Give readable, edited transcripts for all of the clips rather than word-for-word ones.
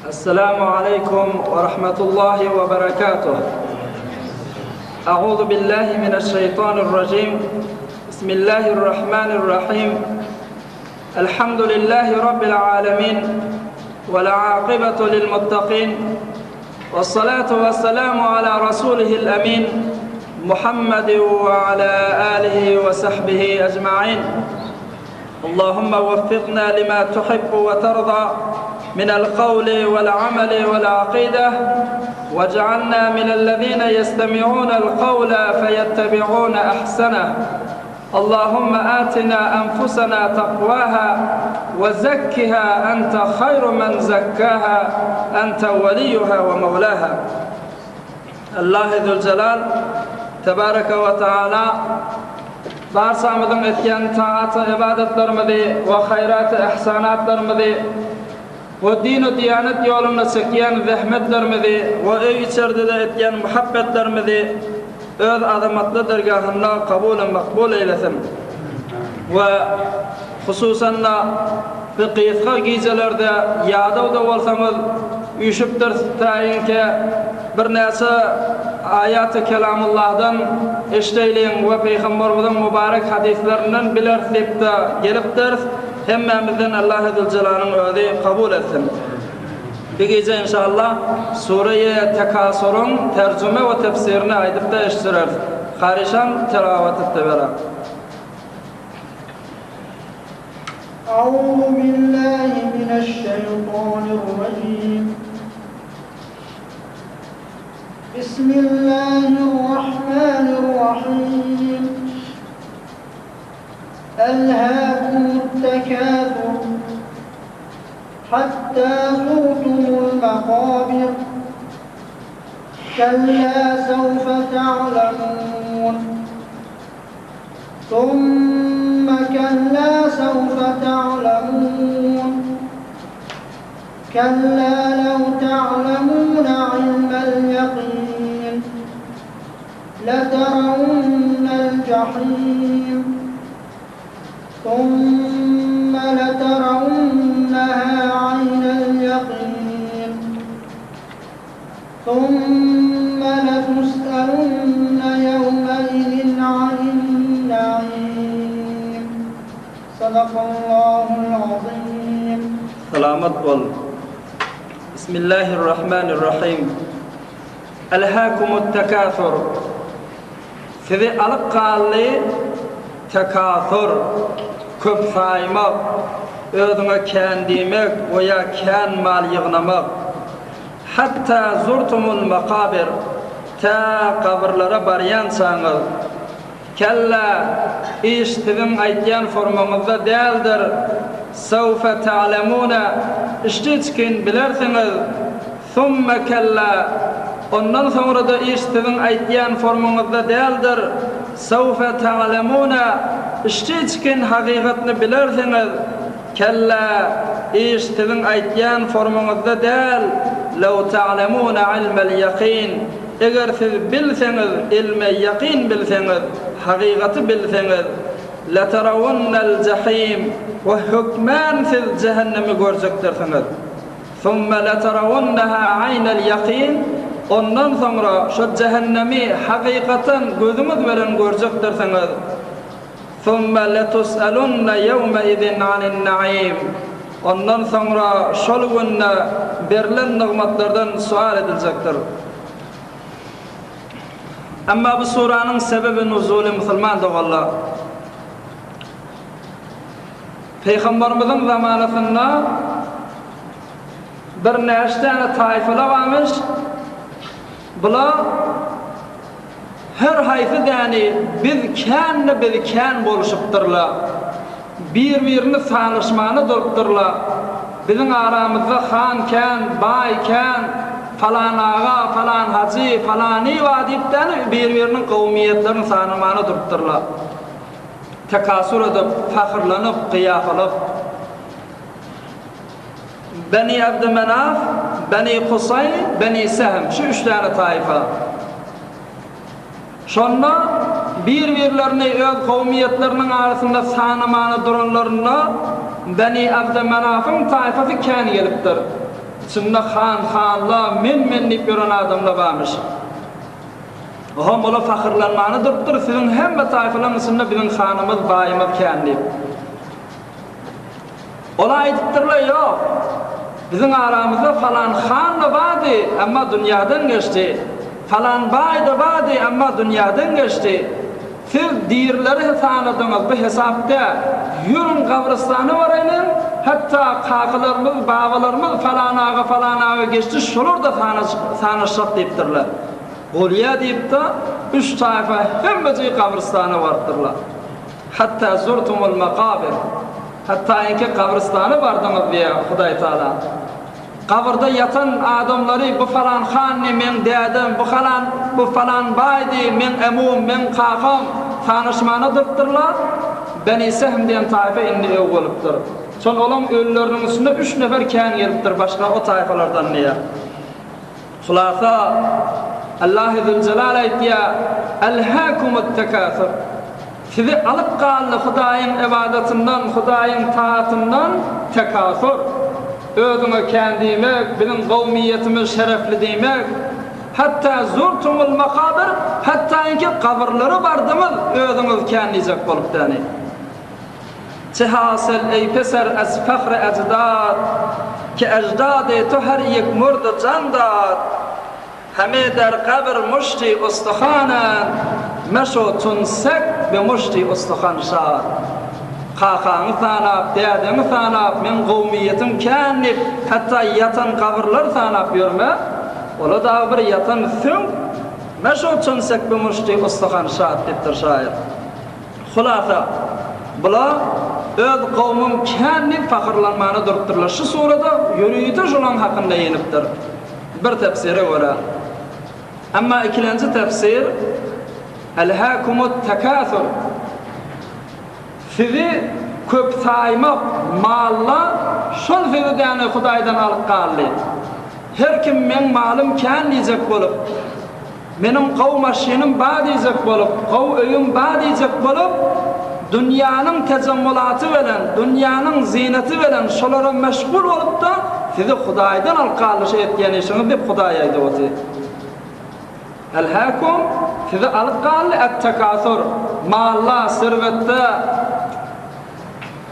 Esselamu aleýkum we rahmetullahi we berekatuh. A'udhu billahi mineşşeýtanirrajim. Bismillahirrahmanirrahim. Elhamdülillahi rabbil alamin. Vel aqibatu lil muttaqin. Vessalatu vesselamu ala rasulihil amin. Muhammed we ala alihi we sahbihi ecmaîn. اللهم وفقنا لما تحب وترضى من القول والعمل والعقيدة واجعلنا من الذين يستمعون القول فيتبعون أحسنه اللهم آتنا أنفسنا تقواها وزكها أنت خير من زكاها أنت وليها ومولاها Allah Zülcelal Tebareke we Teala barçamyzyň etýän taat-u-ybadatlarymyzy we haýrat-u-ihsanatlarymyzy we din-u-diýanet ýolunda çekýän zähmetlerimizi we öý-içerde-de etýän muhabbetlerimizi Öz azamatly dergahynda kabul-u makbul eýlesin we hususan-da bu gysga gijelerde ýadaw-da bolsaňyz üýşüpdiris täýinki birnäçe aýaty kelamullahdan eşdeýliň we Pygamberimiziň mübarek hadyslerinden bileris diýip-de gelipdiris. Hemmämizden Allahy Züljelalyn özi kabul etsin. Bu gije inşallah Sure-i Tekasuryň terjüme we tefsirini aýdypda eşitdireris. Karyşam tilawat etde berer. A'uzu billahi mineşşeýtanirrajim. Bismillahirrahmanirrahim. Elhâkumut tekâsur. Hatta zurtumul makabir. Kella sewfe ta'lemun. Summe kella sewfe ta'lemun. Kella lev ta'lemune ilmel ýakyn. Leterawunnel jahim. ثم لترونها عين اليقين ثم لتسألن يومئذ عن النعيم صدق الله العظيم Salamat bol. Bismillahirrahmanirrahim. Elhâkumut tekâsur. Sizi alyp galdy tekasur, köp saýmak, özüňe kän diýmek we ýa kän mal ýygnamak. Hatda zurtumul makabir, tä gabyrlara barýançaňyz. Kellä, iş siziň aýtýan formaňyzda däldir. Sewfe ta'lemune, içdi-içgin bilersiňiz. Summe kellä, ondan soňra-da iş siziň aýtýan formuňyzda däldir, sewfe ta'lemune, içdi-içgin hakykatyny bilersiňiz, kellä, iş siziň aýtýan formuňyzda däl, lew ta'lemune ilmel ýakyn, eger siz bilseňiz, ilme ýakyn bilseňiz, hakykaty bilseňiz, leterawunnel jahim, we hökmän siz jähennemi görjekdirsiňiz. Summe leterawunneha aýnel ýakyn, ondan soňra şo jähennemi hakykatan gözüňiz bilen görjekdirsiňiz. Summe letus'elunne ýewmeizin anin naim, ondan soňra şol günde berlen nygmatlardan sual ediljekdir. Emma bu suranyň sebebi nuzuly musulman doganlar. Pygamberimiziň zamanasynda birnäçe däne taýfalar barmyş. Bular her haýsy däni biz kän-de biz kän boluşypdyrlar. Bir-birini sanaşmana durupdyrlar. Biziň aramyzda han kän, baý kän, falan aga, falan hajy, falany bar diýip däni bir-biriniň kowumyýetlerini sanamana durupdyrlar. Tekasur edip, pahyrlanyp, gyýafalap. Beni Abdy Menaf, Beni Kusaý, Beni Sehm, şu üç däne taýfa. Şonda bir-birlerini öz kowumyýetleriniň arasynda sanamana duranlarynda Beni Abdy Menafyň taýfasy kän gelipdir. Içinde han, hanla, men-men diýip ýören adamlar barmyş. Oho, olar pahyrlanmana durupdyr, siziň hemme taýpalaryň içinde biziň hanymyz, baýymyz kän diýip. Olar aýdypdyrlar, Ýok, biziň aramyzda falan han-da bardy, emma dünýäden geçdi. Falan baý-da bardy, emma dünýäden geçdi. Siz dirileri sanadyňyz, bu hesap däl. Ýörüň gabrystana baraýlyň, hatda kakalarymyz, babalarymyz falan aga, falan aga geçdi, şolar-da sanaşjak diýipdirler. Bolýa diýip-de, üç taýfa hemmejigi gabrystana barypdyrlar. Hatda zurtumul makabir, hatda-inki gabrystana bardyňyz diýýär Hudaý Taala. Gabyrda ýatan adamlary bu falan handy meň dädem, bu halan bu falan baýdy meň emum, meň kakam sanaşmana durupdyrlar. Beni Sehm diýen taýfa indi ög bolupdyr. Şol olaň ölüleriniň üstünde üç nefer kän gelipdir başga o taýfalardan diýýär. Hulasa, Allahy Züljelal aýtýar, Elhäkumut-tekâsur. Sizi alyp galdy Hudaýyň ybadatyndan, Hudaýyň taatyndan tekâsur. Özüňe kän diýmek, biziň kowmyýetimiz şerefli diýmek. Hatda zurtumul makabyr, hatda inki gabyrlara bardyňyz, özüňiz kän diýjek bolup däni. Çe hasyl eý peser ez fahry ejdad, Ki ejdady to her ýek murdy jan dad. Heme der gabr muşty ustuhanand, Meşo çun sek be muşty ustuhan şad. Kakaňy sanap, dädeňi sanap, meň gowmyýetim kän diýip, hatda ýatan gabyrlary sanap ýörme. Ola dagy bir ýatan süňk, Meşo çun sek be muşty ustuhan şad diýipdir şaýyr. Hulasa, bular öz kowmum kän diýip pahyrlanmana durupdyrlar. Şu surada ýörite şolaň hakynda inipdir. Bir tefsire görä. Emma ikilenji tefsir, Elhäkumut tekâsur, Sizi köp saýmak, malla, şol sizi däne Hudaýdan alyp galdy. Her kim meň malym kän diýjek bolup, Meniň gowy maşynym bar diýjek bolup, gowy öýüm bar diýjek bolup, dünýäniň tejemmulaty bilen, dünýäniň zynaty bilen şolara meşgul bolup-da, sizi Hudaýdan alyp galdy şu etýän işiňiz diýip Hudaý aýdyp otyr. Elhäkum, sizi alyp galdy et-tekasur, malla, serwetde,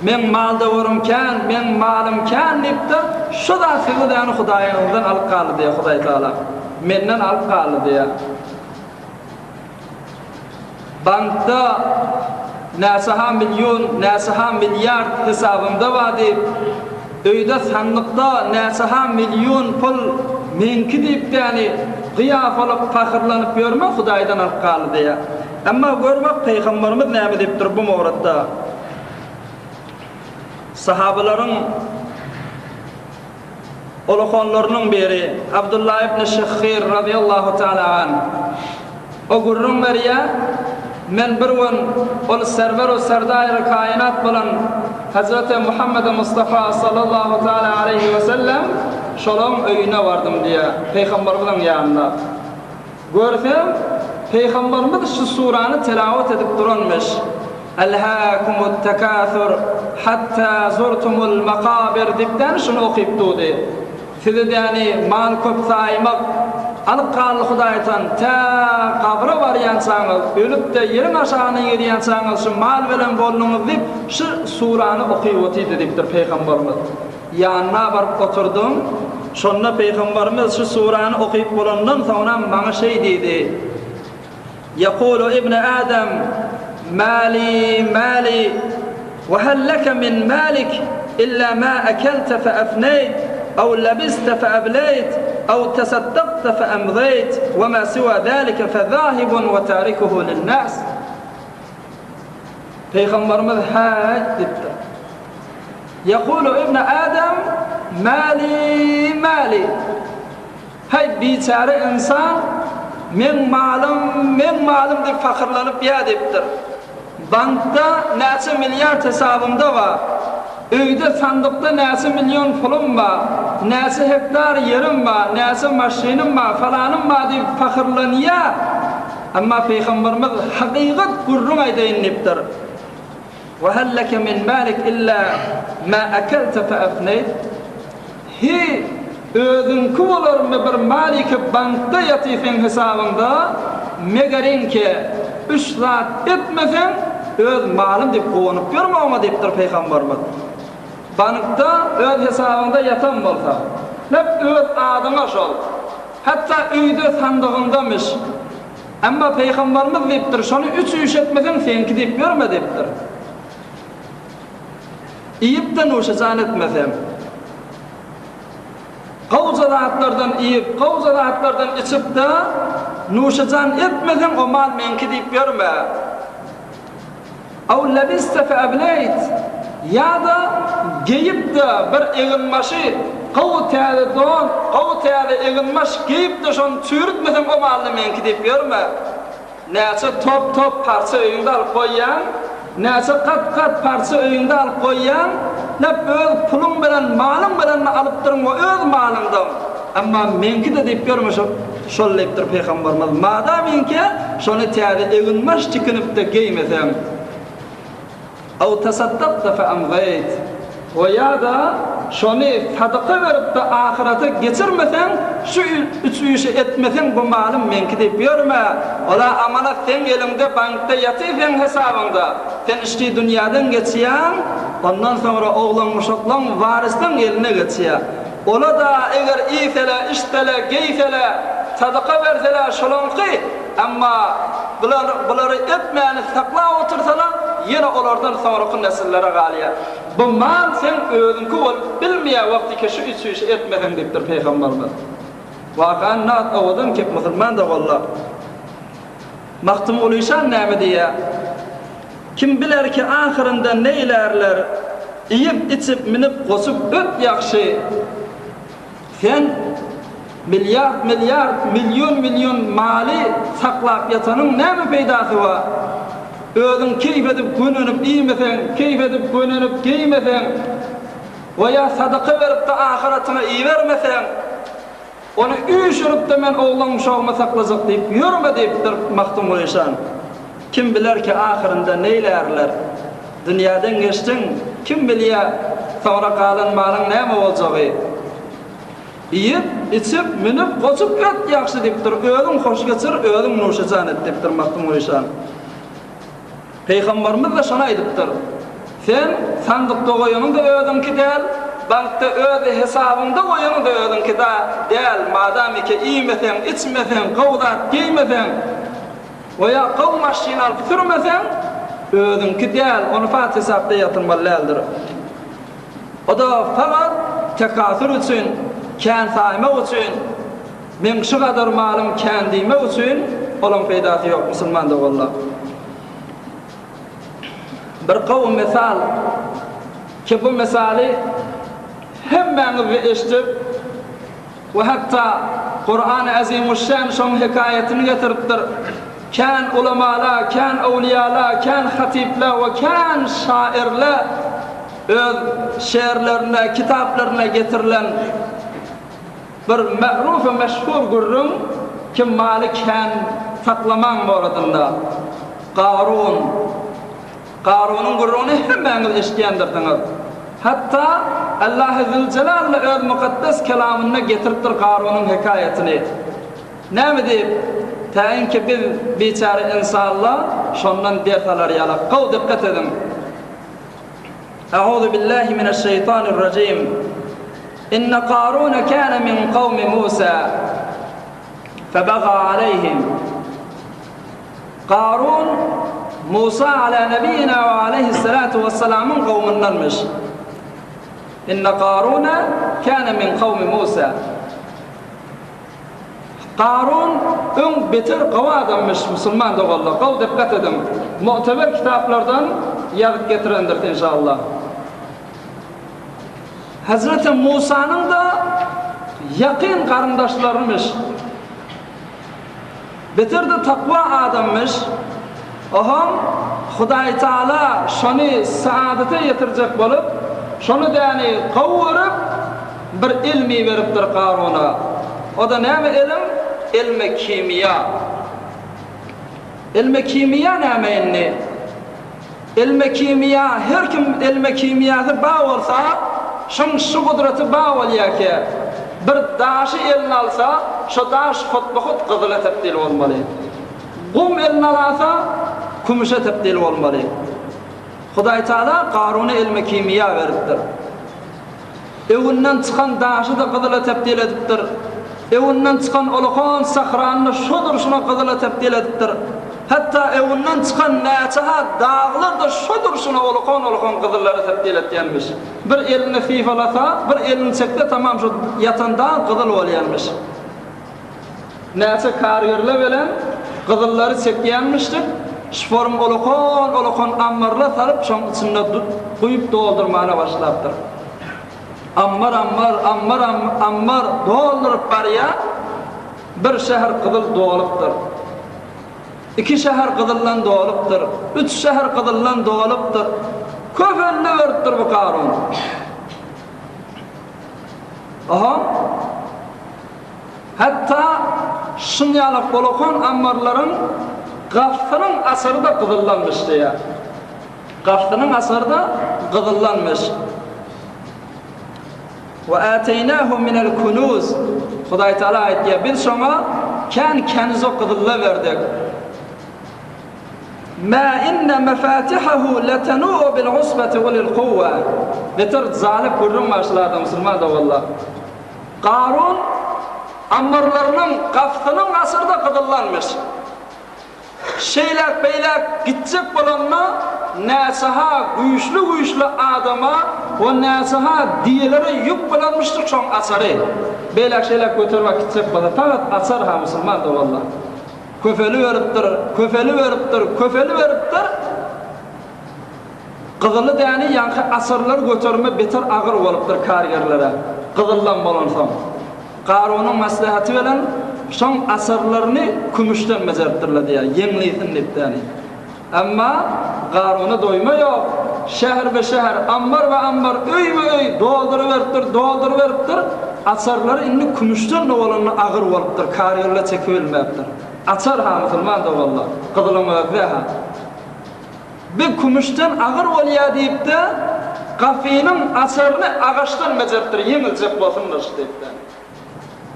Meň mal-dowarym kän, meň malym kän diýipdir, şo zat sizi däni Hudaýyňyzdan alyp galdy diýýär Hudaý Tagala. Menden alyp galdy diýýär. Bankda näçe-ha million, näçe-ha milliard hesabymda bar diýip, öýde sandykda näçe-ha million pul meňki diýip däni gyýafalyk pahyrlanyp ýörme Hudaýdan alyp galdy diýýär. Emma gör bak Pygamberimiz näme diýipdir bu mowratda. Sahabalaryň ulukanlarynyň biri Abdullah ibn Şehhir razyýallahu taala anh o gürrüň berýär, Men bir gün ol Serwer-u Serdaýry kainat bolan Hezreti Muhammedi Mustafa sallallahu taala aleýhi we sellem şolaň öýüne bardym diýýär, Pygamberimiziň ýanyna. Görsem, Pygamberimiz şu surany telawat edip duranmyş, Elhäkumut-tekâsur, hattâ zurtumul makabir diýipdäni şuny okyp durdy. Sizi däni mal köp saýmak alyp galdy Hudaýtan, tä gabra barýançaňyz, ölüp-de ýeriň aşagyna girýänçäňiz şu mal bilen bolduňyz diýip, şu surany okyp otyrdy diýipdir Pygamberimiz. Ýanyna baryp oturdym. Şonda Pygamberimiz şu surany okyp bolandan soňra maňa şeý diýdi, Ýekulu ibn Adam, Mali, mali, we hal leke min malik illa ma ekelte fe efneýt, ew lebiste fe ebleýt, ew tesaddakte fe emzeýt, we ma siwa zalike fe zahibun we tarikuhu lin-nas. Pygamberimiz häýt diýipdir. Ýekulu ibn Adam, Mali, mali. Häý, biçäre ynsan, meň malym, meň malym diýip pahyrlanyp ýa diýipdir. Bankda näçe milliard hesabymda bar, öýde sandykda näçe million pulum bar, näçe hektar ýerim bar, näçe maşynym bar, falanym bar diýip pahyrlanýa. Emma Pygamberimiz hakykat gürrüň aýdaýyn diýipdir. Ve hel leke min malik illa ma akelte fe afneyt? Hi! Özüňki bolarmy bir maliki bankda ýaty seň hesabyňda, megeriňki üç zat etmeseň, öz malym diýip guwanyp ýörme oňa diýipdir Pygamberimiz. Bankda öz hesabyňda ýatan bolsa, hep öz adyňa şol. Hatda öýde sandygyňdamyş. Emma Pygamberimiz diýipdir, şony üç iş etmeseň seňki diýip ýörme diýipdir. Iýip-de nuşejan etmeseň. Gowja zatlardan iýip, gowja zatlardan içip-de, nuşejan etmeseň, o mal meňki diýip ýörme. Aw lebiste fe ableýt, ýa-da geýip-de bir eginbaşy, gowy täze don, gowy täze eginbaş geýip-de şony çüýrütmeseň, o mal-da meňki diýip ýörme. Näçe top-top parça öýüňde alyp goýýaň, näçe gat-gat parça öýüňde alyp goýýaň, nep öz puluň bilen, malyň bilen-de alypdyryň we öz malyňdan. Emma meňki-de diýip ýörme şo, şol diýipdir pygamberimiz, madamyňki şony täze eginbaş tikinip-de geýmeseň. Aw tasaddakta fe amzaýt, we ýa-da şony sadaka berip-de ahyrete geçirmeseň, şu üç işi etmeseň bu malym meňki diýip ýörme, ol-a amanat seň eliňde bankda ýatyr seň hesabyňda, sen içki dünýäden geçýäň, ondan soňra oglan-uşaklaň, waryslaň eline geçýär. Ola-da eger iýsele, içsele, geýsele, sadaka bersele şolaňky, emma bular bulary etmäni saklap otursala, ýene olardan soňraky nesillere galýar. Bu mal seň özüňki bolup bilmeýär wagtyky şu üç işi etmeseň diýipdir Pygamberimiz. Waka nat owadan kep musulman doganlar. Magtymgulyşan näme diýýär? Kim biler ki ahyrynda neýlärler, Iýip, içip, münüp, goşup öt ýagşy. Sen milliard-milliard, million-million maly saklap ýatanyň näme peýdasy bar? Özüň keýp edip gönenip iýmeseň, keýp edip gönenip geýmeseň we ýa sadaka berip-de ahyratyňa ibermeseň, Ony üýşürip-de men oglan-uşagymy saklajak diýip ýörme diýipdir Magtymguly şan. Kim biler ki ahyrynda neýlärler. Dünýäden geçdiň, kim bilýä soňra galan malyň näme boljagy. Iýip, içip, münüp, goçup öt ýagşy diýipdir, özüň hoş geçir, özüň nuşejan et diýipdir Magtymguly şan. Pygamberimiz-de şony aýdypdyr, Sen sandykda goýanyň-da özüňki däl, bankda öz hesabyňda goýanyň-da özüňki däl, madamiki iýmeseň, içmeseň, gowy zat geýmeseň we ýa gowy maşyn alyp sürmeseň, özüňki däl, ony fat hesapda ýatyrmaly däldir. O-da fakat tekasür üçin, kän saýmak üçin, Meň şu gadar malym kän diýmek üçin olaň peýdasy ýok musulman doganlar. Bir gowy mysal ki bu mysaly hemmäňiz eşidip we hatda Kurany Azimuşşan şoň hekaýatyny getiripdir. Kän ulamala, kän öwliýala, kän hatypla we kän şairle öz şeýerlerinde, kitaplarynda getirilen Bir me'ruf we meşhur gürrüň kim maly kän saklamaň boradynda. Garun. Garunyň gürrüňini hemmäňiz eşidýändirsiňiz. Hatda Allahy Züljelal-da öz mukaddes kelamynda getiripdir Garunyň hekaýatyny. Näme diýip? Täinki biz biçäre ynsanlar şondan ders alar ýalak. Gowy dykgat ediň. A'uzu billahi mineşşeýtanirrajim. Inne Karune kâne min kawmi Musa febagâ aleyhim. Karun Musa ala nebiyyina ve aleyhissalatu vesselamyň kowmundanmyş. Inne Karune kâne min kawmi Musa. Karun öň beter gowy adamyş musulman doganlar gowy dikkat ediň mu'teber kitaplardan ýazyp getirendiris inşallah. Hezreti Musanyň-da ýakyn garyndaşlarymyş. Beter-de takwa adammyş. Ohoň Hudaýtagala şony saadete ýetirjek bolup, şony däni gowy görüp, bir ylm iberipdir Karuna. O-da näme ylm? Ylmy kimýa. Ylmy kimýa näme indi? Ylmy kimýa, her kim ylmy kimýasy bar bolsa, şoň şu gudraty bar bolýar ki, Bir daşy eline alsa, şo daş hutba-hut gyzyla tebdil bolmaly. Gum eline alasa, kümüşe tebdil bolmaly. Hudaýtagala Garuna elme kimýa beripdir. Öwünden çykan daşy-da gyzyla tebdil edipdir. Öwünden çykan ulakan sahrany-da şo durşuna gyzyla tebdil edipdir. Hatda öwünden çykan näçe-ha daglar-da şo durşuna ulakan-ulakan gyzyllara tebdil etýänmiş. Bir elini sypalasa, bir elini çekse tamam şo ýatan dag gyzyl bolýanmyş. Näçe kargerler bilen gyzyllary çekýänmişdik, şforum ulakan-ulakan ammarlar salyp şoň içinde guýup doldurmana başlapdyr. Ammar-ammar, ammar-ammar dolduryp barýar, bir şäher gyzyl dolupdyr. Iki şäher gyzyldan dolupdyr, üç şäher gyzyldan dolupdyr. Köp elde beripdir bu Karun. Aha. Hatda şuň ýaly golakan ammarlaryň gapysynyň açary-da gyzyldanmyş diýýär. Gapysynyň açary-da gyzyldanmyş. We ateýnahu minel kunuz. Hudaý Tagala aýtýar, biz şoňa kän kenizo gyzylla berdik. Mä inne mefatihahu letenu'u bil usbeti ulil kuwwe. Beter zalyp gürrüň bar şularda musulman doganlar. Garun ammarlarynyň gapysynyň asyrda gyzyllanmyş. Şeýläk-beýläk gitjek bolanda näçe-ha güýçli-güýçli adama we näçe-ha diýelere ýük bolanmyşdyk şoň açary. Beýläk-şeýläk göterip gitjek bolsa fakat açar-ha musulman doganlar. Köpeliberipdir, köpeliberipdir, köpeliberipdir. Gyzyly däni ýaňky asyrlar göterme beter agyr bolupdyr kargerlere, gyzyldan bolansoň. Garunyň maslahaty bilen şoň asyrlaryny kümüşden bejeripdirler diýýär, ýeňlisin diýip däni. Emma Garuna doýma ýok, şäherbe-şäher, ammarbe-ammar, öýbe-öý dolduryberipdir, dolduryberipdir, açarlary indi kümüşden-de bolanda agyr bolupdyr, kargerler çekibilmäpdir. Açar-ha musulman doganlar, gyzylyň özi-dä-hä. Bi kümüşden agyr bolýa diýip-de, gapynyň açaryny agaçdan bejeripdir, ýeňiljek bolsun-da şu diýip-de.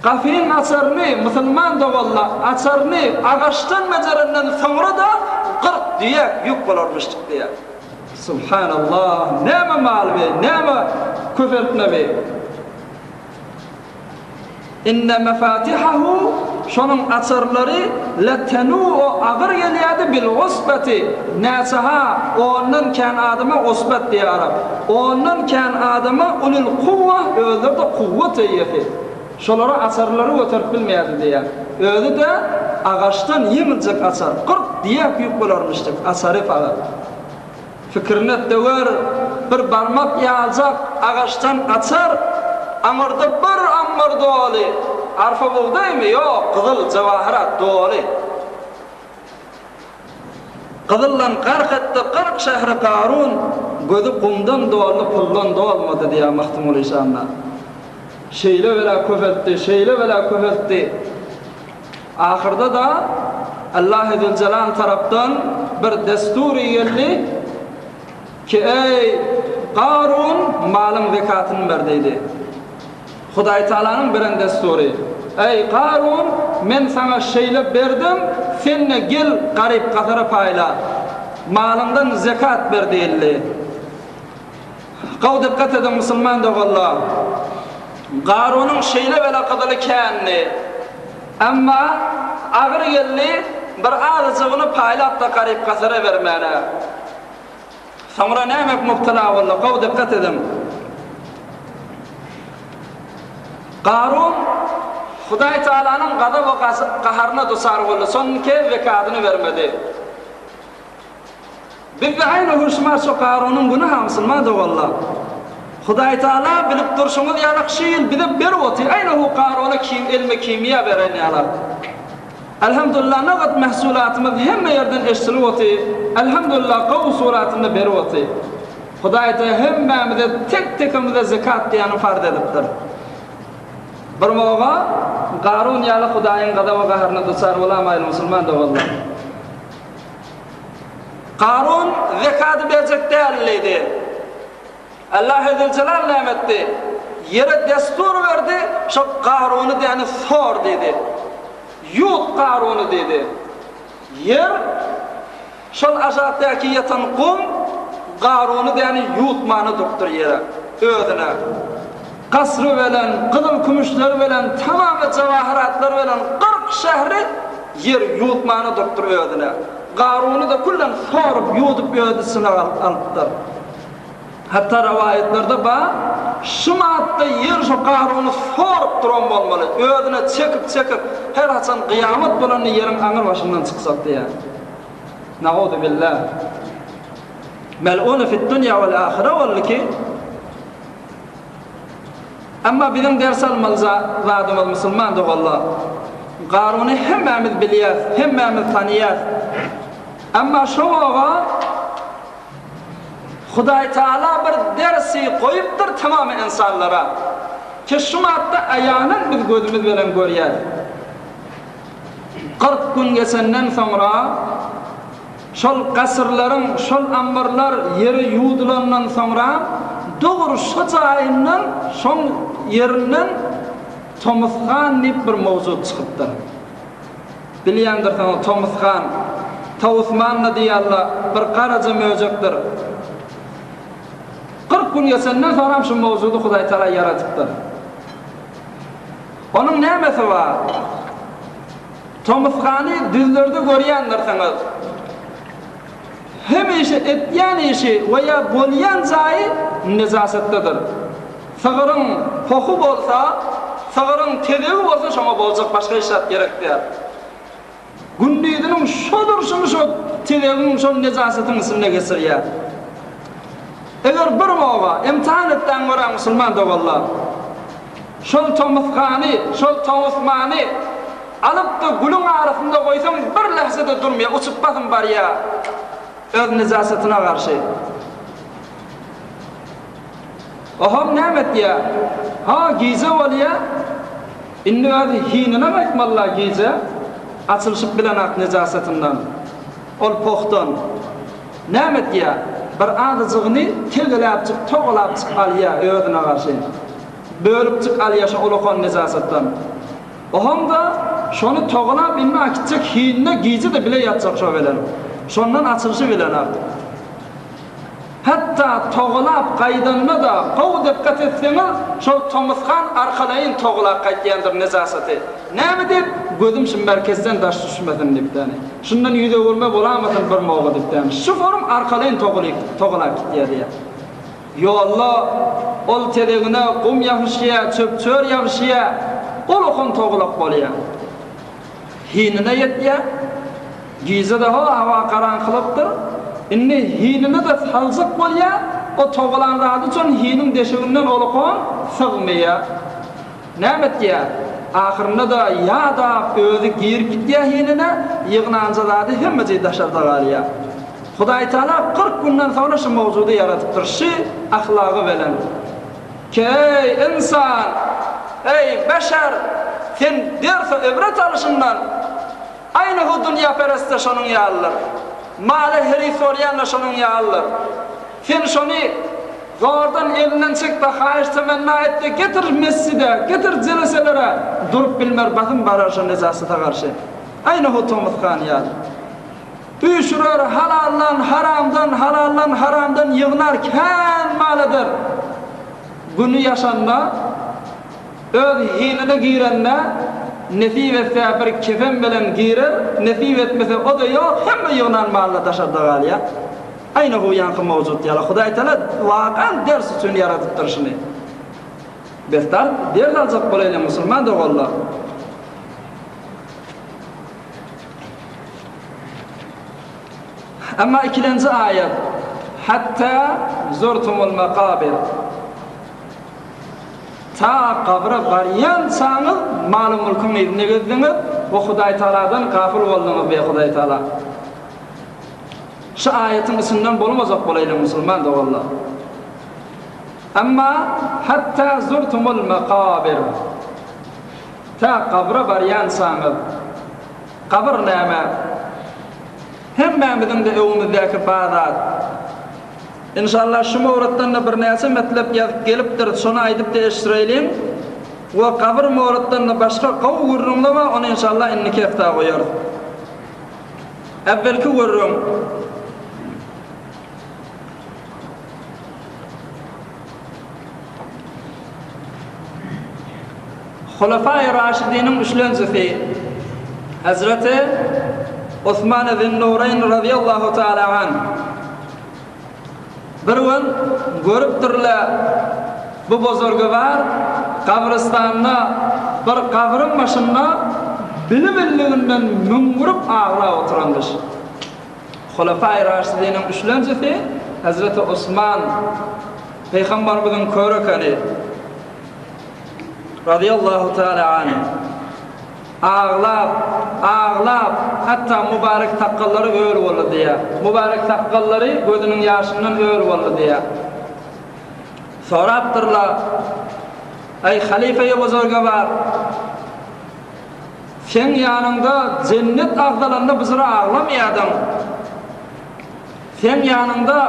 Gapynyň açaryny, musulman doganlar, açaryny agaçdan bejerenden soňra-da 40 düýe ýük bolarmyşdyk diýýär. Subhanallah, näme mal bi, näme köpeltme bi? Inne mefatihahu, şonuň açarlary, letenu'u agyr gelýärdi, bil usbeti, näçe-ha ondan kän adama usbet diýýär arap, ondan kän adama ulul kuwwa, özleri-de kuwwat eýesi, şolara açarlary göterip bilmeýärdi diýýär. Özi-de agaçdan ýeňiljek açar, 40 diýek ýük bolarmyşdyk açary fakat. Pikirini et-de gör, bir barmak ýaljak agaçdan açar, aňyrda bir ammar doly, arpa bugdaýmy, ýok, gyzyl, jewahyrat doly. Gyzyldan gark etdi 40 şähri Karun, gözi gumdan doldy, puldan dolmady diýýär Magtymguly şanda. Şeýle bela köpeltdi, şeýle bela köpeltdi. Ahyrda-da Allahy Züljelal tarapdan bir dessury geldi ki, Eý, Karun, malyň zekatyny ber diýdi. Hudaýtagalanyň beren dessury. Eý, Karun, men saňa şeýle berdim, sen-de gel garyp-gasara paýla. Malyňdan zekat ber diýildi. Gowy dykgat ediň musulman doganlar. Garunyň şeýle bela gyzyly kändi. Emma agyr geldi bir azajygyny paýlap-da garyp-gasara bermäne. Soňra nämek mubtala boldy? Gowy dykgat ediň. Garun Hudaý Tagalanyň gazap we gaharyna duçar boldy. Şonunke zekadyny bermedi. Bizde aýna huşuma şo Karunyň güni ha musulman doganlar. Hudaý Taala bilip durşuňyz ýalak şu ýyl bize berip otyr aýna hu Karuna kim elme kimýa beren ýalak. Elhamdulillah nagat mahsulatymyz hemme ýerden eşdilip otyr. Elhamdulillah gowy suratynda berip otyr. Hudaý Taala hemmämize tek tekimize zekat diýeni farz edipdir. Bir moga Karun ýaly Hudaýyň gazaba gaharyna duçar bolamaýly musulman doganlar. Karun zekady berjek däl diýdi. Allahy Züljelal näme etdi? Ýere destur berdi. şo Garuny däni sor diýdi. Ýuwut Garuny diýdi. Ýer, şol aşakdaky ýatan gum Garuny däni ýuwutmana durupdyr ýere, özüne. Kasry belen, gyzyl-kümüşleri belen, tamamy jawahyratlar belen 40 şähri ýer ýuwutmana durupdyr özüne. Garuny-da küllen sorup, ýuwudyp öz içine alypdyr. Hatda rowaýatlarda bar, şu madda ýer şu Garuny sorup duran bolmaly, özüne çekip-çekip, her haçan gyýamat bolanda ýeriň aňyr başyndan çykjak diýýär. Nauzubillah. Mel'une fid-dunýa wal-ahire boldy ki, Emma biziň ders almaly zadymyz musulman doganlar, Garuny hemmämiz bilýäs, hemmämiz tanyýas. Emma şo oga Hudaý Taala bir dersi goýupdyr tamamy ynsanlara. Ki şu madda aýanan biz gözümiz bilen görýäs. 40 gün geçenden soňra şol gasyrlaryň, şol ammarlar ýere ýuwdulandan soňra dogry şo jaýyndan, şoň ýerinden Tomus han diýip bir mowzuk çykypdyr. Bilýändirsiňiz, Tomus han, Tawusman-da diýýärler, bir garaja möjekdir. 40 gün geçenden soňram şu mowzudy Hudaý Taala ýaradypdyr. Onuň nämesi bar? Tomusgany düzlerde görýändirsiňiz. Hemişe etýän işi we ýa bolýan jaýy nejasetdedir. Sygyryň pohy bolsa, sygyryň tezegi bolsa şoňa boljak başga hiç zat gerek däl. Gündiziniň şo durşuny şo tezegiň, şol nejasetiň içinde geçirýär. Eger bir oba, imtihan etdäň göräň musulman doganlar. Şol tomusgany, şol towusmany alyp-da gülüň arasynda goýsaň bir lähze-de durmaýar, uçup basym barýar öz nejasetyna garşy. Oham näme etýär? Ha, gije bolýar. Indi öz hinine gaýtmaly-la gije, açylyşyp bilenak nejasetyndan, ol pohdan. Näme etýär? Bir azajygyny tegeläpjik, togalapjyk alýar özüne garşy. Bölüpjik alýar şo ulakan nejasatdan. Ohamda şony togalap indi akitjek hinine gije-de bile ýatjak şo bilen. Şondan açylyşy bilenak. Hatda togalap gaýdanda-da gowy dykgat etseňiz, şol tomusgan arkalaýyn togalap gaýtýandyr nejasaty. Näme diýip, gözüm şu merkezden daş düşmesin diýip däni. Şundan ýüz öwürme bolamasyn bir moga diýip däni. Şu forum arkalaýyn togalap gitýär diýýär. Ýolda ol tezegine gum ýapyşýar, çöp-çör ýapyşýar, ol okan togalak bolýar. Hinine ýetýär. Gije-de hawa garaňkylapdyr. Indi hinine-de saljak bolýar, o togalan zady üçin hiniň deşiginden ol okan sygmaýar. Näme etýär? Ahyrynda-da ýadap özi girip gitýär hinine, ýygnanja zady hemmeji daşarda galýar. Hudaýtagala 40 günden soňra şu mowzudy ýaradypdyr, şu ahlagy bilen. Ki eý, ynsan! Eý, beşer! Sen ders-u ibret alyşyndan, aýny hu dünýäperest-de şonuň ýalydyr. Mala heris bolýan-da şonuň ýalydyr. Sen şony zordan elinden çek-de, haýyş-temenna et-de, getir mesjide, getir jeleselere, durup bilmer, basym barar şo nejasata garşy. Aýny hu Tomus han ýaly. Üýşürer halaldan, haramdan, halaldan, haramdan ýygnar kän mal eder. Güni ýaşanda, öz hinine girende, nesip etse bir kefen bilen girer, nesip etmese o-da ýok, hemme ýygnan maly daşarda galýar. Aýna hu ýaňky mowzut ýaly. Hudaýtagala wakan ders üçin ýaradypdyr şuny. Bestar ders aljak bolaýlyň musulman doganlar. Emma ikilenji aýat, Hatta zurtumul makabir. Ta gabra barýançaňyz maly-mülküň yzyna gezdiňiz we Hudaý Tagaladan gafyl bolduňyz diýýär Hudaý Tagala. Şu aýatyň içinden bolmajak bolaýlyň musulman doganlar. Emma hatta zurtumul makabir. Tä gabra barýançaňyz. Gabyr näme? Hemmämiziň-de öňümizdäki bar zat. Enşalla şu mowrutdan-da birnäçe metlep ýazyp gelipdir, şony aýdyp-da eşdireýliň. We gabyr moratdan-da başga gowy gürrüňler bar, ony enşalla indiki hepdä goýarys. Äwwelki gürrüň. Hulafaýy Raşidiniň üçlenjisi Hezreti Osman Zinnureýn razyýallahu taala anh Bir gün görüpdirler, bu bozurgywar gabrystanda bir gabryň başynda bili-billiginden müňňürip aglap oturanmyş. Hulafaýy Raşidiniň üçlenjisi Hezreti Osman Pygamberimiziň körekeni razyýallahu taala anh. Aglap, aglap, hatda mübarek sakgallary öl boldy diýýär. Mübarek sakgallary gözüniň ýaşyndan öl boldy diýýär. Sorapdyrlar, Eý, halyfa-ýy buzurgewar, seň ýanyňda jennet agzalanda buzura aglamaýardyň. Seň ýanyňda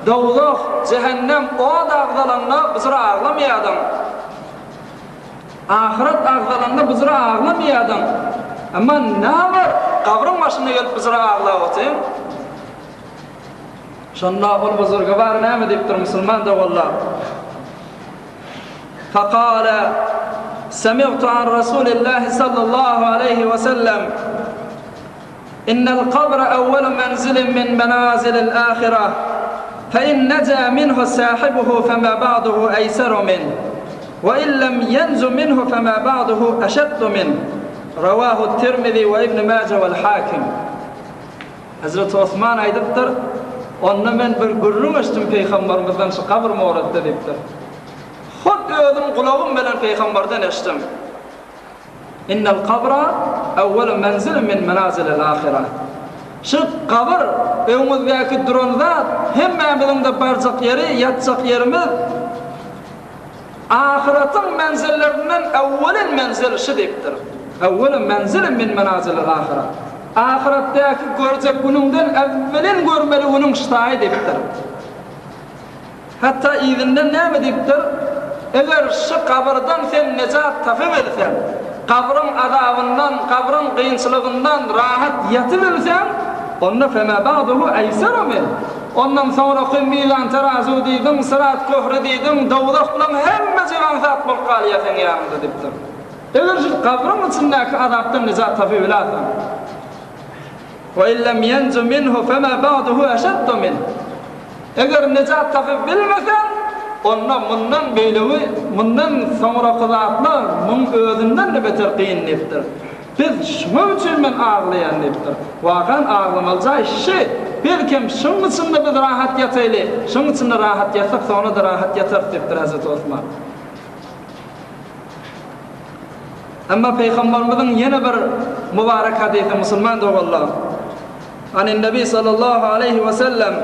dowzah, jähennem, ot agzalanda buzura aglamaýardyň. Ahyret agzalanda buzura aglamaýardyň. Emma näme gabryň başyna gelip buzura aglap otyň? Şonda ol buzurgewar näme diýipdir musulman doganlar? Fekale, Semi'tu an Rasulillahi sallallahu aleýhi we sellem, Innel kabra awwalu menzilin min menazilil ahireh, fe in neja minhu sahibuhu fema ba'duhu eýseru minh, we in lem ýenju minhu fema ba'duhu eşeddu minh. Rawahu Tirmizi we Ibn Maje wel Hakim. Hezreti Osman aýdypdyr, Onda men bir gürrüň eşitdim Pygambermizden şu gabyr moratda diýipdir. Hut özüm gulagym bilen Pygamberden eşitdim. Innel kabra awwalu menzilin min menazilil ahire. Şu gabyr, öňümizdäki duran zat, hemmämiziň-de barjak ýeri, ýatjak ýerimiz, ahyretiň menzillerinden awwalin menzil şu diýipdir. Awwalu menzilin min menazilil ahire. Ahyretdäki görjek günüňden awwalin görmeli günüň ştaýy diýipdir. Hatda yzyndan näme diýipdir? Eger şu gabyrdan sen nejat tapybilseň, gabryň azabyndan, gabryň kynçylygyndan rahat ýatybilseň, onda femâ ba'duhu eýseru minh. Ondan soňraky mizan terazu diýdiň, syrat köhri diýdiň, dowzah bulaň hemmejigi aňsat bolup galýar seň ýanyňda diýipdir. Eger şu gabryň içindäki azapdan nejat tapybiläseň. Ve in lem yencu minhu fema ba'duhu eşeddu minh. Eger nejat tapyp bilmeseň, onda mundan beýlegi, mundan soňraky zatlar muň özünden-de beter kyn diýipdir. Biz şuň üçin men aglaýan diýipdir. Wakan aglamaly jaý şi. Belkem şuň içinde biz rahat ýataýly, şuň içinde rahat ýatsak soňra-da rahat ýatarys diýipdir Hezreti Osman. Emma Pygamberimiziň ýene bir mübarek hadysy musulman doganlar. Anin Nebi sallallahu aleýhi we sellem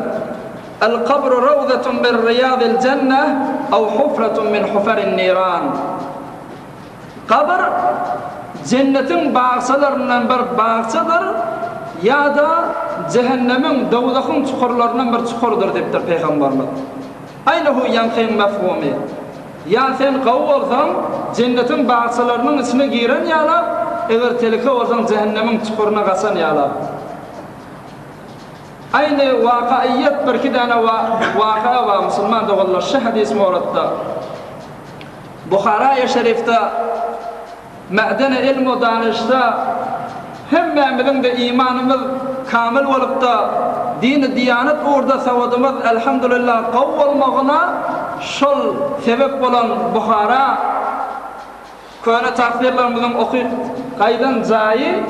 El kabru rawzatun min riýadil jenneh aw hufratun min hufarin niran. Gabyr jennetiň bagçalaryndan bir bagçadyr ýa-da jähennemiň, dowzahyň çukurlaryndan bir çukurdyr diýipdir Pygamberimiz. Aýna hu ýaňkyň mefhumy. Ýa sen gowy bolsaň, jennetiň bagçalarynyň içine giren ýalap, eger teleke bolsaň jähennemiň çukuryna gaçan ýalap. Aýny wakaýyýet birki däne waka bar musulman doganlar şu hadys moratda. Buharaýy şerifde Mädeni ylm-u danyşda hemmämiziň-de imanymyz kamyl bolupda, dini-diýanet ugurda sowadymyz elhamdulillah gowy bolmagyna şol sebep bolan Buhara köne tagsyrlarymyzyň okyp gaýdan jaýy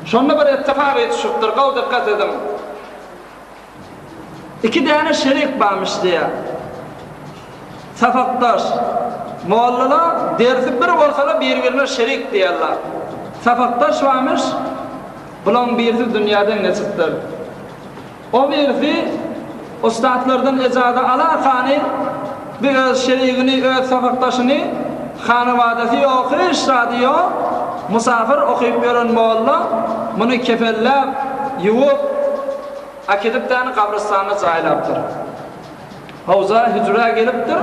şonda bir ettifak ýetişipdir, gowy dykgat ediň. Iki däne şerik barmyş diýýär. Sapakdaş. Mollalar dersi bir bolsa-da bir-birine şerik diýýärler. Sapakdaş barmyş, bulaň birisi dünýäden geçipdir. O birisi ussatlardan ejaza alarkany bir öz şerigini, öz sapakdaşyny hanabadasy ýok, hiç zady ýok, musafir okyp ýören molla muny kefenläp, ýuwup, Äkidip däni gabrystanda jaýlapdyr. Howza hüjrä gelipdir.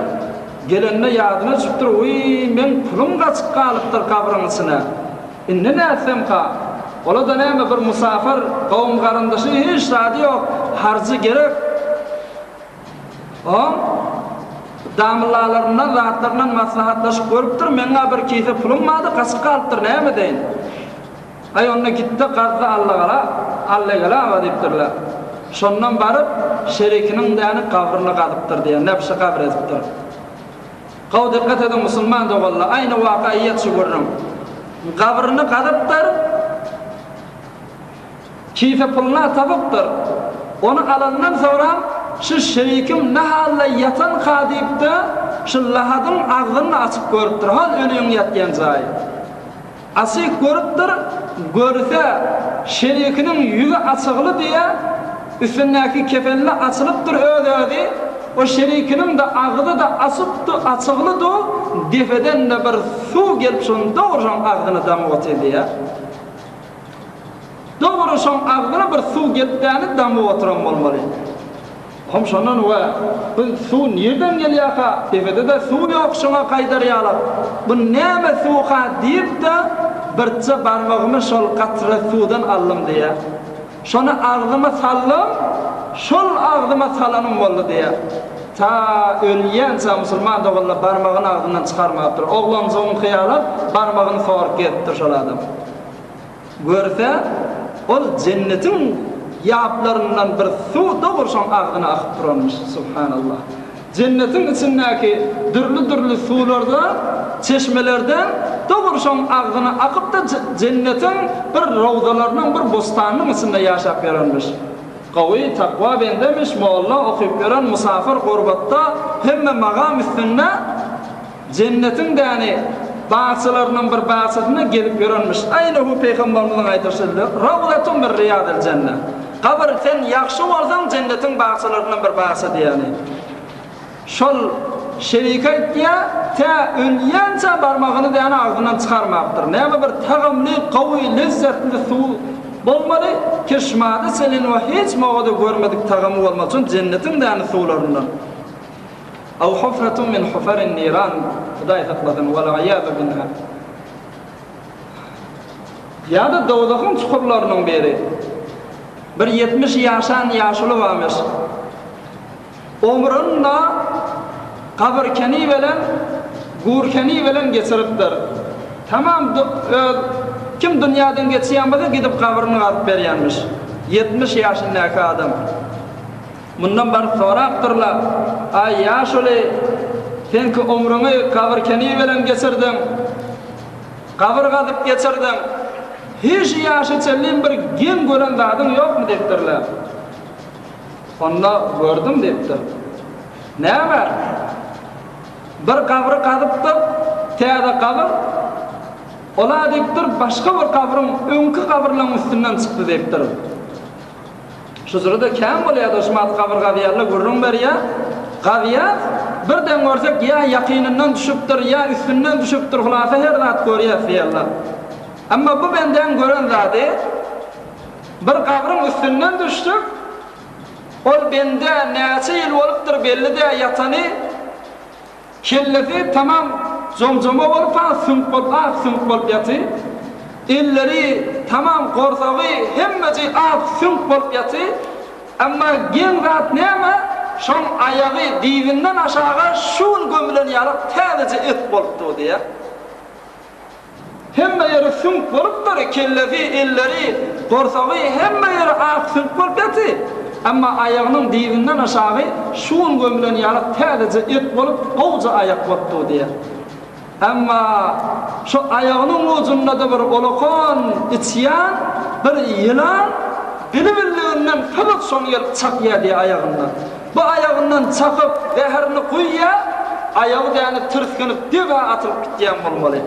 Gelende ýadyna düşüpdir, Wiý, meň pulum gaçyp galypdyr gabryň içine. Indi nätsemka? Ola-da näme, bir musafir, kowum-garyndaşy hiç zady ýok, harjy gerek. Oň damyllalaryndan, zatlaryndan maslahatlaşyp görüpdir, Meň-ä bir kise pulum bardy, gaçyp galypdyr, näme edeýin? Aý, onda git-de gazda Allagala, Allegele aga diýipdirler. Şondan baryp, şerikiniň däni gabryny gazypdyr diýýär, nebşi gabr edipdir. Gowy dykgat ediň musulman doganlar, aýny waka eýet şu gürrüň. Gabryny gazypdyr, kise puluny tapypdyr. Ony alandan soňram şu şerikim ne halda ýatanka diýip-de, şu lahadyň agzyny açyp görüpdir, hol ölüň ýatýan jaýy. Açyk görüpdir, görse, şerikiniň ýüzi açygly diýä, üstündäki kefenli açylypdyr öz-özi, o şerikiniň-de agzy-da açypdy, açyglydy, depeden-de bir suw gelip şonuň dogry şoň agzyna damyp otyr diýä. Dogry şoň agzyna bir suw gelip däni damyp oturan bolmaly. Hom şondan we bu suw nirden gelýärka, depede-de suw ýok şoňa gaýdar ýalak. Bu näme suwka diýip-de, birje barmagymy şol gatra suwdan aldym diýýär. Şony agzyma saldym, şol agzyma salanym boldy diýýär. Ta ölýänçä musulman doganlar barmagyny agzyndan çykarmapdyr. Oglanjygyňky ýalak barmagyny sorup gezipdir şol adam. Görse, ol jennetiň ýaplaryndan bir suw dogry şoň agzyna akyp duranmyş. Subhanallah. Jennetiň içindäki dürli-dürli suwlardan, çeşmelerden dogry şoň agzyna akyp-da jennetiň bir rowzalarynyň, bir bossanynyň içinde ýaşap ýörenmiş. Gowy, takwa bendemiş, molla, okyp ýören, musafir, gurbatda, hemme magam üstünde. Jennetiň däni bagçalarynyň bir bagçasynda gezip ýörenmiş. Aýnahu pygamberimiziň aýdyşy Rawzatun min riýadil jenne. Gabyr sen ýagşy bolsaň jennetiň bagçalaryndan bir bagça diýýäni. Şol şerike aýtýa, tä ölýänçä barmagyny däni agzyndan çykarmapdyr. Näme bir tagamly, gowy, lezzetli suw bolmaly, keşmada çenli we hiç mogada görmedik tagamy bolmaly şol jennetiň däni suwlaryndan. Aw hufratun min hufarin niran, Hudaý saklasyn, wal-aýazu billah. Ýa-da dowzahyň çukurlarynyň biri. Bir 70 ýaşan ýaşuly barmyş. Ömrüni gabyr keni bilen, gur keni bilen geçiripdir. Tamam öz kim dünýäden geçýän bolsa gidip gabryny gazyp berýänmiş. 70 ýaşyndaky adam. Mundan baryp sorapdyrlar, Aý, ýaşuly, sen ki ömrüňi gabyr keni bilen geçirdiň, gabyr gazyp geçirdiň, hiç ýaşa çenli bir geň gören zadyň ýokmy diýipdirler. Onda gördüm diýipdir. Näme? Bir gabry gazypdyk, täze gabyr, ol-a diýipdir, başga bir gabryň öňki gabyrlaryň üstünden çykdy diýipdir. Şujurada kän bolýada şumat gabyr gazýanlar gürrüň berýä gazýas birden görsek ýa ýakynyndan düşüpdir ýa üstünden düşüpdir hulasa her zat görýäs diýýärler. Emma bu bendäň gören zady bir gabryň üstünden düşdük ol bende näçe ýyl bolupdyr belli däl ýatany Kellesi tamam jom-joma bolup ha süňk bolup ak süňk bolup ýaty. Elleri tamam gorsagy hemmeji ak süňk bolup ýaty. Emma geň zat näme şoň aýagy dyzyndan aşaga şu gün gömülen ýalak täzeje et bolupdy diýýär. Hemme ýeri süňk bolupdyr, kellesi, elleri, gursagy, hemme ýeri ak süňk bolup ýaty. Emma aýagynyň dyzyndan aşagy şu gün gömülen ýaly täzeje et bolup, gowja aýak bolupdyr diýýär. Emma şu aýagynyň ujunda-da bir olakan içýan, bir ýylan bili-bildiginden syzyp şony gelip çakýar diýýär aýagyndan. Bu aýagyndan çakyp, zäherini guýýar, aýagy däni tirsginip, debä atylyp gitýän bolmaly.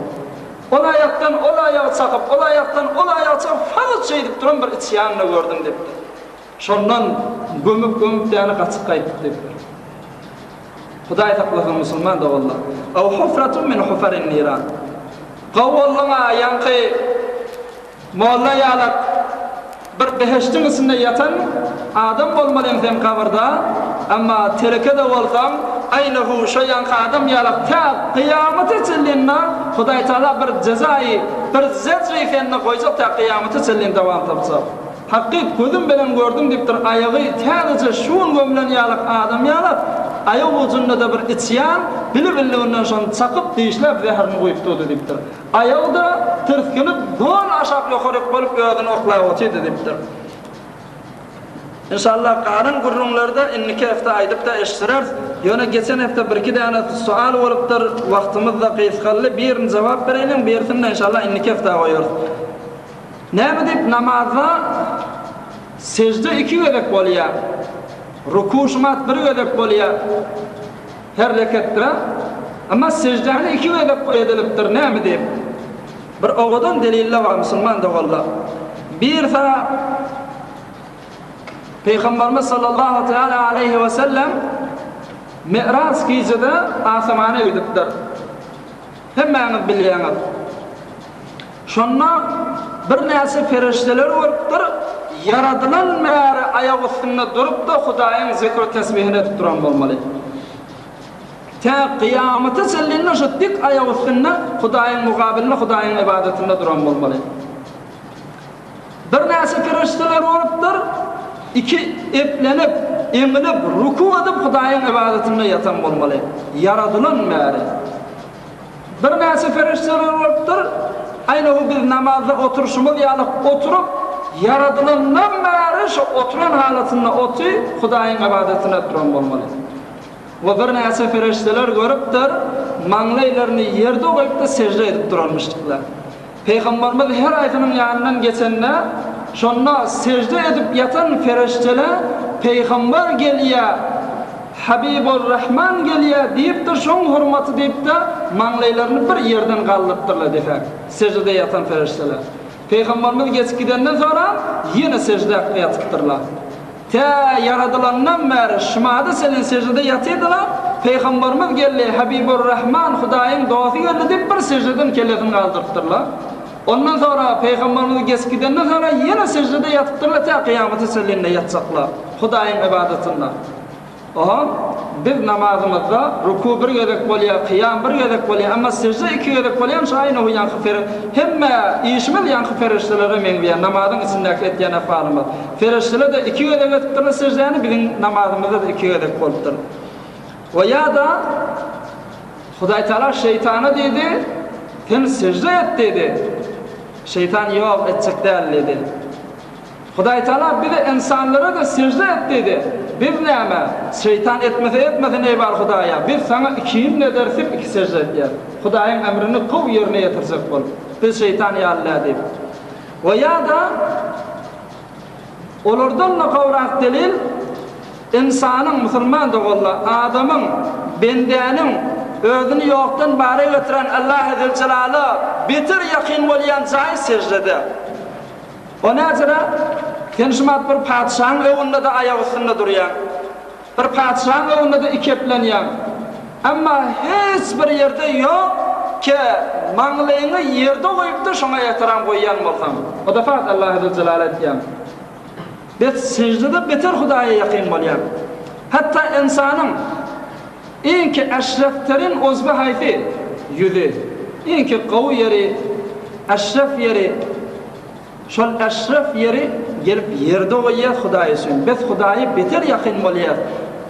Ol aýakdan ol aýagy çakyp, ol aýakdan ol aýagy çakyp, fagyt şeýdip duran bir içýanyny gördüm diýipdir. Şondan gömüp-gömüp däni gaçyp gaýtdyk diýipdir. Hudaý saklasyn musulman doganlar. Aw hufratun min hufarin niran. Gowy bolduň-a, ýaňky Molla ýalak bir behişdiň içinde ýatan adam bolmalyň sen gabyrda, emma teleke-de bolsaň. aýnahu şo ýaňky adam ýalak tä kyýamata çenli Hudaý Taala bir jezaýy, bir zejri sende goýjak tä kyýamata çenli dowam tapjak. Hakyt gözüm bilen gördüm diýipdir, aýagy täzeje şu gün gömlen ýalak adam ýalak, aýak ujunda-da bir içýan, bili-billiginden şony çakyp, dişläp zäherini guýup durdy diýipdir. Aýagy-da tirsginip, doly aşak-ýokaryk bolup özüni oklap otyrdy diýipdir. Inşallah galan gürrüňleri-de indiki hepde aýdyp-da eşitdireris. Ýöne geçen hepde birki däne sual bolupdyr, wagtymyz-da gysgaldy, birini jogap bereýliň, birisini-de inşallah indiki hepdä goýarys. Näme diýip namazda sejde iki gezek bolýar, ruku şumat bir gezek bolýar her reketde, emma sejdäni iki gezek edilipdir näme diýip? Bir owadan deliller bar musulman doganlar. Birsa Pygamberimiz sallallahu teala aleýhi we sellem Mi'raç gijede asamana gidipdir. Hemmäňiz bilýäňiz. Şonda birnäçe perişdeler bolupdyr, ýaradylan bäri aýak üstünde durup-da Hudaýyň zikr-u-tesbihini edip duran bolmaly. Tä kyýamata çenli şu dik aýak üstünde Hudaýyň mugabylynda, Hudaýyň ybadatynda duran bolmaly. Birnäçe perişdeler bolupdyr, iki eplenip, eňilip, ruku edip Hudaýyň ybadatynda ýatan bolmaly. Ýaradylan bäri. Birnäçe perişdeler bolupdyr, aýna bu biz namazda oturyşymyz ýaly oturyp, ýaradylandan bäri şu oturan halatynda oty Hudaýyň ybadatyny edip duran bolmaly. We birnäçe perişdeler görüpdir, maňlaýlaryny ýerde goýup-da sežde edip duranmyşdyklar. Pygamberimiz her aýsynyň ýanyndan geçende, şonda sežde edip ýatan perişdeler, Pygamber gelýär, Habibur Rahman gelýär diýipdir, şoň hormaty diýip-de, maňlaýlaryny bir ýerden galdyrypdyrlar diýseň, seždede ýatan perişdeler. Pygamberimiz geçip gidenden soňra ýene sežde ýatypdyrlar. Tä ýaradylandan bäri şumada çenli seždede ýatyrdylar, Pygamberimiz geldi, Habibur Rahman, Hudaýyň dosty geldi diýip bir seždeden kellesini galdyrypdyrlar. Ondan soňra Pygamberimiz geçip gidenden soňra ýene seždede ýatypdyrlar tä kyýamata çenli ýatjaklar Hudaýyň ybadatynda. Oha, biz namazymyzda ruku bir gezek bolýar, kyýam bir gezek bolýar, emma sežde iki gezek bolýarmyş, aýna hu ýaňky pere, hemme işimiz ýaňky perişdelere meňzeýär, namazyň içindäki etýän efalymyz. Perişdeler-de iki gezek edipdirler seždäni, biziň namazymyzda-da iki gezek bolupdyr. We ýa-da Hudaý Tagala şeýtana diýdi, Sen sežde et diýdi. Şeýtan ýok, etjek däl diýdi. Hudaýtagala bize ynsanlara-da sežde et diýdi. Biz näme? Şeýtan etmese etmesin eý bar Hudaýa, biz saňa ikini ederis diýip iki sežde etýäris. Hudaýyň emrini gowy ýerine ýetirjek bolup. Biz şeýtan ýaly däl diýip. We ýa-da olardan-da gowrak delil ynsanyň, musulman doganlar, adamyň, bendäniň özüni ýokdan bara getiren Allahy Züljelala beter ýakyn bolýan jaýy seždede. O näjere? Sen şumat bir patyşaň öňünde-de aýak üstünde durýaň. Bir patyşaň öňünde-de ikeplenýäň. Emma hiç bir ýerde ýok ke, maňlaýyňy ýerde goýup-da şoňa ähtiram goýýan bolsaň. O-da fakat Allahy Züljelala etýäň. Bes seždede beter Hudaýa ýakyn bolýaň. Hatda ynsanyň iňki eşrefterin uzwy haýsy? Ýüzi. Iňki gowy ýeri, eşref ýeri. Şol eşref ýeri gelip ýerde goýýas Hudaý üçin. Biz Hudaýa beter ýakyn bolýas.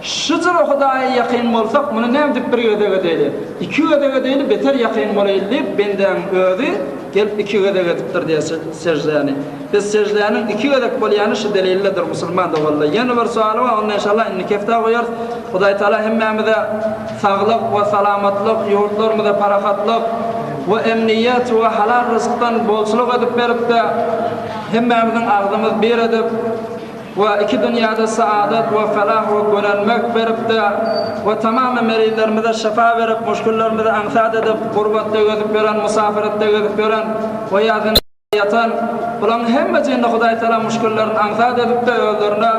Şujura Hudaýa ýakyn bolsak, muny nädip bir gezek edeýli? Iki gezek edeýli, beter ýakyn bolaýly diýip, bendäň özi gelip iki gezek edipdir diýýär seždäni. Biz seždäniň iki gezek bolýany şu delildedir musulman doganlar. Ýene bir sowaly bar, ony enşallah indiki hepdä goýarys. Hudaý Taala hemmämize saglyk we salamatlyk, ýurtlarymyza parahatlyk we emniýet we halal ryzkdan bolçulyk edip beripde, hemmämiziň agzymyz bir edip we iki dünýäde saadat we felah we gönenmek beripde we tamamy merizlerimize şyfa berip, muşkillerimizi aňsat edip, gurbatda gezip ýören, musafiretde gezip ýören we ýa Ýatan, bulaň hemmejinde Hudaý Taala muşkillerini aňsat edipde özlerine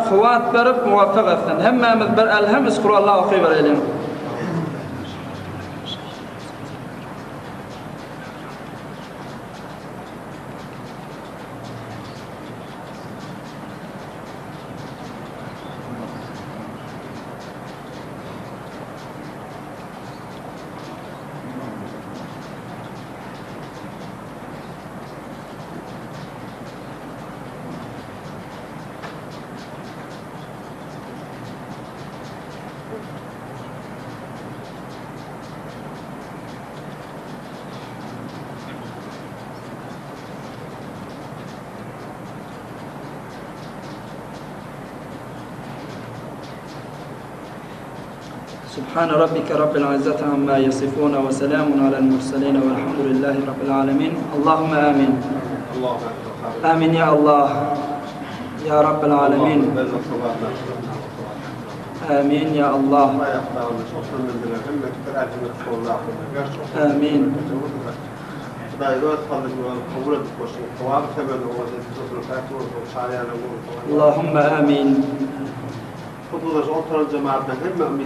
kuwwat berip muwaffak etsin. Hemmämiz bir Elhem üç Kulalla okybereliň. Subhane rabbike rabbil izzati amma ýasifun we selamun alel murselin welhamdulillahi rabbil alemin. Allahümme amin. Amin ya Allah. Ya rabbel alemin. Amin ya Allah. Amin. Allahümme amin.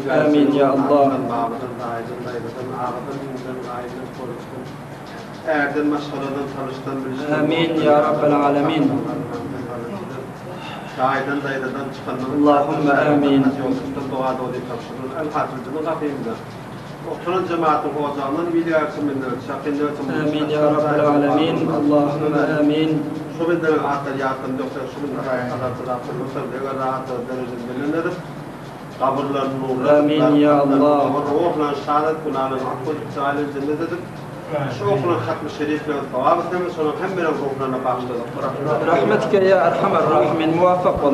Amin ya Allah. Amin ya Rabbel alemin. Allahümme amin. Amin ya Rabbel alemin. Allahümme amin. Amin ya Allah. Rahmetike ya Erhamer Rahimin muvaffak bol.